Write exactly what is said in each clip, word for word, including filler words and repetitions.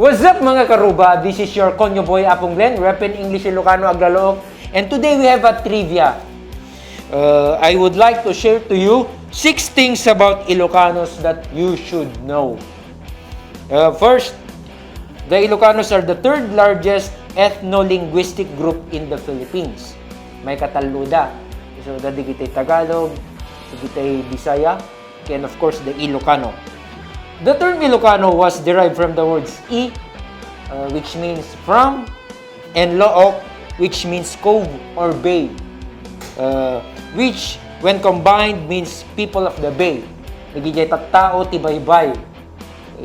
What's up, mga karuba? This is your Konyo Boy, Apong Glenn, Rep in English Ilocano Aglalaok, and today we have a trivia. Uh, I would like to share to you six things about Ilocanos that you should know. Uh, first, the Ilocanos are the third largest ethno-linguistic group in the Philippines. May katalluda. So, dagiti Tagalog, dagiti Bisaya, and of course, the Ilocano. The term Ilocano was derived from the words I, uh, which means from, and Look, which means cove or bay, uh, which, when combined, means people of the bay. Dagiti tattao ti baybay.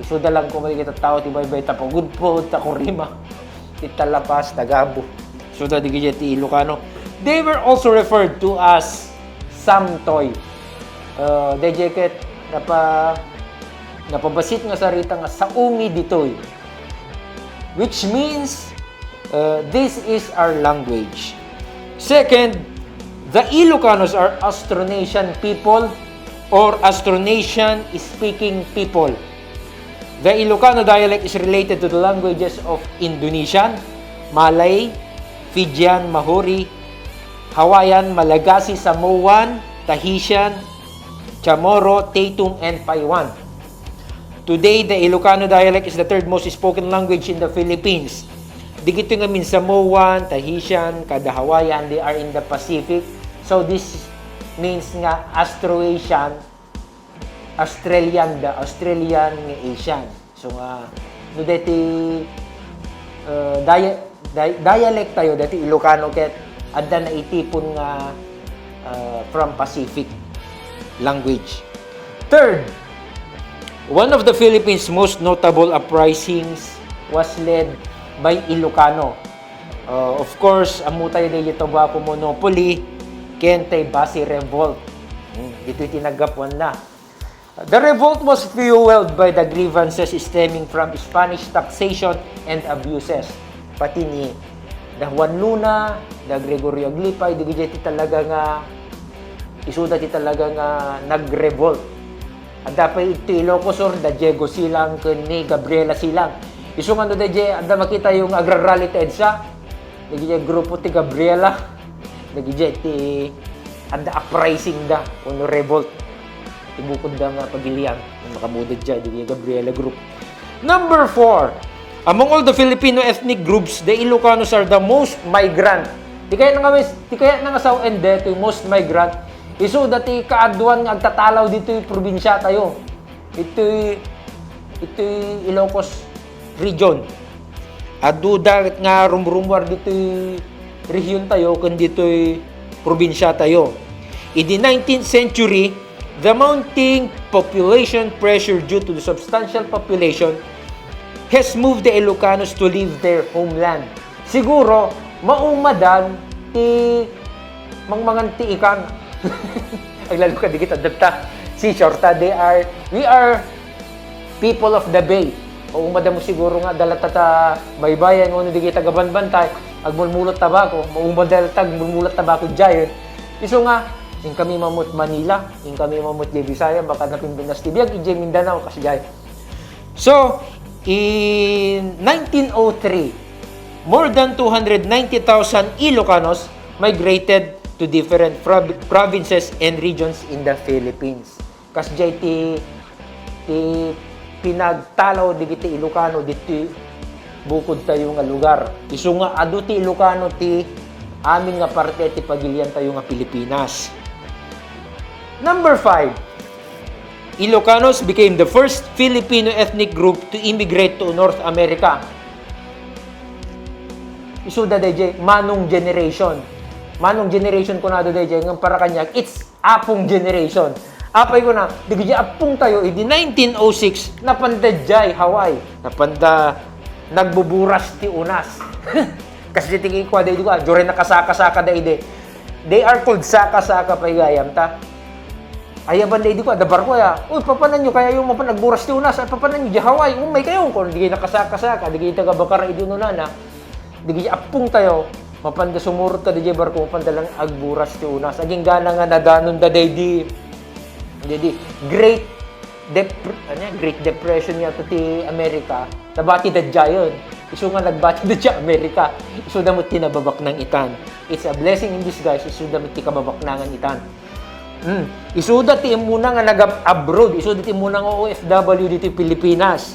Isuda lang ko, dagiti tattao ti baybay, ta pagudpod, ta kurima, ti talapas, tagabo. Isuda dagiti ti Ilocano. They were also referred to as Samtoy. Uh, daydiay ket napa-, napabassit nga sarita nga saumi ditoy, which means, uh, this is our language. Second, the Ilocanos are Austronesian people or Austronesian speaking people. The Ilocano dialect is related to the languages of Indonesian, Malay, Fijian, Maori, Hawaiian, Malagasy, Samoan, Tahitian, Chamorro, Tetum, and Paiwan. Today, the Ilocano dialect is the third most spoken language in the Philippines. Dagitoy nga Samoan, Tahitian, kada Hawaiian, they are in the Pacific. So, this means nga Austroasian, Australian da, Australian nga Asian. So nga, no deti, uh, dia-, dia-, dialect tayo, deti Ilocano ket adda naitipon nga, uh, from Pacific language. Third, one of the Philippines' most notable uprisings was led by Ilocano. Uh, of course, ammo tayo daydi Tobacco Monopoly, ken tay Basi Revolt. Hmm, ditoy ti naggapuanna. The revolt was fueled by the grievances stemming from Spanish taxation and abuses. Pati ni da Juan Luna, da Gregorio Aglipay, dagiti ti talaga nga, isuda ti talaga nga nag-revolt. Adda pay iti Ilocos Sur, da Diego Silang ken ni Gabriela Silang. Isu nga no daydiay, adda makitayo nga agrarally ti EDSA. Dagiti grupo ti Gabriela. Dagiti ti adda uprising da, wenno revolt. Ti bukod da nga pagilian, nga makabudad dya, dagiti Gabriela group. Number four, among all the Filipino ethnic groups, the Ilocanos are the most migrant. Ti kayatna nga mis-, ti kayatna nga sawen daytoy most migrant, isuda ti kaaduan nga agtatalaw ditoy probinsia tayo. Itoy, itoy Ilocos region. Adda da nga rumrumuar ditoy rehiyon tayo ken ditoy probinsia tayo. In the nineteenth century, the mounting population pressure due to the substantial population has moved the Ilocanos to leave their homeland. Siguro, maumadan ti mangmangan ti ikan. Aglalo ka dagiti adda ta seashore ta, they are, we are people of the bay. Maumadan mo siguro nga adda ta baybayan wenno dagiti taga-Banbantay, agmulmulot tabako, maumad adda ta agmulmulot tabako diay. Isu nga, inkami mamut Manila, inkami mamut diay Bisaya, baka napimbinas ti biag, idiay Mindanao, kas diay. So, in nineteen oh three, more than two hundred ninety thousand Ilocanos migrated to different prob-, provinces and regions in the Philippines. Kas diay ti, ti pinagtalaw dagiti Ilocano ditoy bukod tayo nga lugar. Isu nga adu ti Ilocano ti amin nga parte ti pagilian tayo nga Pilipinas. Number five, Ilocanos became the first Filipino ethnic group to immigrate to North America. Isuda daydiay, manong generation. Manong generation kunada daydiay, ngem para kaniak, it's apong generation. Apay kuna, dagiti apong tayo, idi nineteen oh six, napanda diay Hawaii. Napanda nagbuburas ti unas. Kas diay ti kua daydi kua, diay nakasaka-saka daydi. They are called saka-saka pay gayam ta. Aya ban daydi kua, adda barko aya. Uy, papananyo kaya yung mapan agburas ti unas, ay papananyo, diay Hawaii, umay kayo, kung di kayo nakasaka-saka, di kayo taga Bacara, idi ununana. Dagiti apong tayo, mapanda sumurot kadiay barko, mapanda lang agburas ti unas. Agingga nga nadanon da daydi, daydi great dep-, ano yan, Great Depression yata ti Amerika, nabati da diayen. Isu nga nagbati da dia Amerika, isuda met ti nababaknang itan. It's a blessing in disguise, isuda met ti kababaknangan itan. Hmm. Isuda ti immuna nga nag-abroad, isuda ti immuna nga O F W ditoy Pilipinas.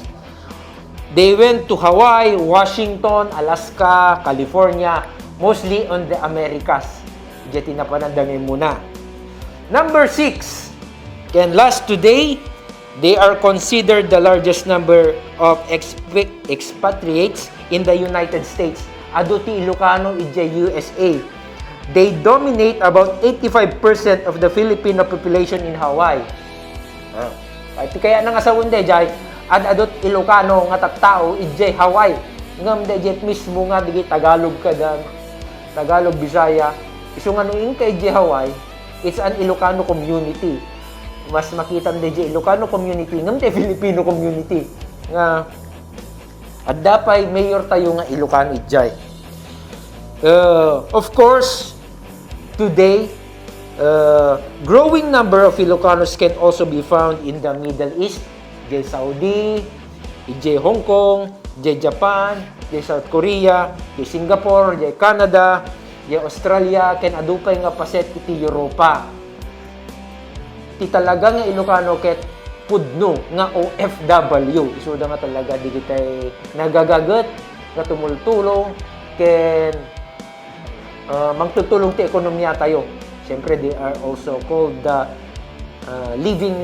They went to Hawaii, Washington, Alaska, California, mostly on the Americas. Diay ti napananda nga immuna. Number six, ken last today, they are considered the largest number of expa-, expatriates in the United States. Adu ti Ilocano idiay U S A. They dominate about eighty-five percent of the Filipino population in Hawaii. Ah. Ay, ti kayatna nga sawen daydiay, ad-adut Ilocano nga tattao idiay Hawaii. Ngem daydiay mismo nga dagiti Tagalog kada, Tagalog, Bisaya. Isu nga no inka idiay Hawaii, it's an Ilocano community. Mas makitam daydiay Ilocano community ngem ti Filipino community. Nga adda pay mayor tayo nga Ilocano idiay. Uh, of course, today, uh, growing number of Ilocanos can also be found in the Middle East, idiay Saudi, idiay Hong Kong, idiay Japan, idiay South Korea, idiay Singapore, idiay Canada, idiay Australia, ken adu pay nga paset iti Europa. Ti talaga nga Ilocano ket pudno nga O F W. Isuda nga talaga digitay nagagaget nga tumultulong ken, ah, mangtutulong ti ekonomiatayo. Siyempre, they are also called the, ah, living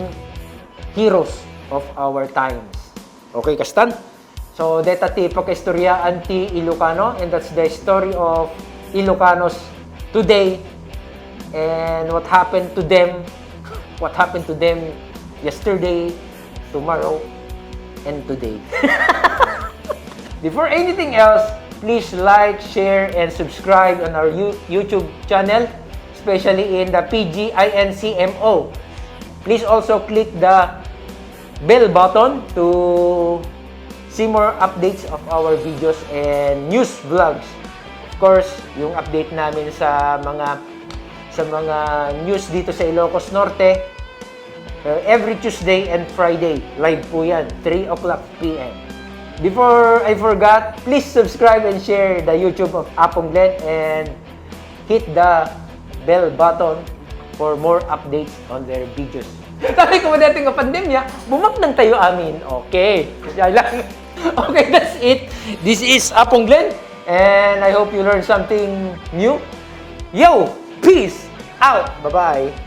heroes of our times. Okay, kastan? So, deta ti pakaistoriaan ti Ilocano, and that's the story of Ilocanos today and what happened to them, what happened to them yesterday, tomorrow, and today. Before anything else, please like, share, and subscribe on our You-, YouTube channel, especially in the P G I N C M O. Please also click the bell button to see more updates of our videos and news vlogs. Of course, yung update namin sa mga, sa mga news dito sa Ilocos Norte, uh, every Tuesday and Friday, live po yan, three o'clock P M. Before I forgot, please subscribe and share the YouTube of Apong Glenn and hit the bell button for more updates on their videos. Sabi ko, dati nga pandemya, bumaknang tayo amin. Okay. Yan lang. Okay, that's it. This is Apong Glenn, and I hope you learned something new. Yo, peace out. Bye-bye.